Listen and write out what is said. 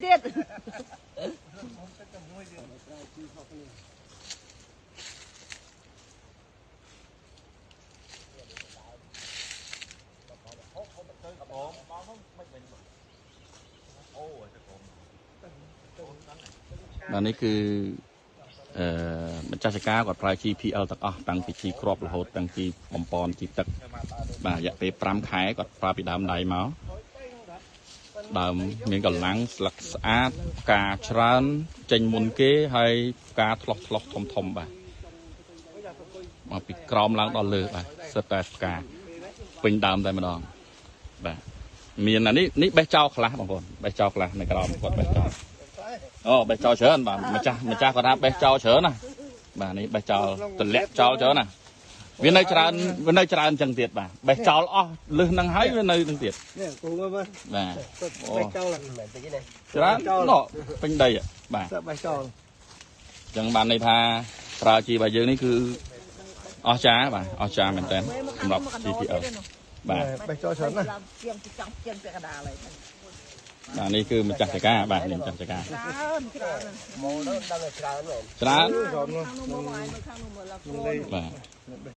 ទៀត បាទនេះគឺម្ចាស់ចការគាត់ប្រើ GPL ទាំងអស់តាំងពីជីគ្រាប់រហូតតាំងជីបំពន់ជីទឹកបាទរយៈពេល5ខែគាត់ប្រើពីដើមដៃមកដើមមានកម្លាំងស្លឹកស្អាតផ្កាច្រើនចេញមុនគេហើយផ្កាថ្លោះថ្លោះធំធំបាទមកពីក្រោមឡើងដល់លើបាទសិតតែផ្កាពេញដើមតែម្ដងបាទមានអានេះនេះបេះចោលខ្លះបងប្អូនបេះចោលខ្លះនៅក្រោមគាត់បេះចោលអូបេះចោលច្រើនបាទម្ចាស់គាត់ថាបេះចោលច្រើនណាបាទនេះបេះចោលទម្លាក់ចោលច្រើនណាវានៅច្រើនវានៅច្រើនចឹងទៀតបាទបេះចោលអស់លឹះនឹងហើយវានៅនឹងទៀត នេះគូមើល បាទ បេះចោលមិនមែនតិចទេ ច្រើនណពេញដីបាទ បេះចោលចឹងបានន័យថាប្រើជីរបស់យើងនេះគឺអស្ចារ្យបាទអស្ចារ្យមែនតើសម្រាប់ GPL បាទ បេះចោលច្រើនណាស់ ជាងចង់ជាងពាក់កណ្ដាលហើយ បាទនេះគឺម្ចាស់ចការបាទនេះម្ចាស់ចការ ច្រើនច្រើន មកដល់ដឹងច្រើនមែន ច្រើន ខាងនោះមកខាងនោះមកឡា បាទ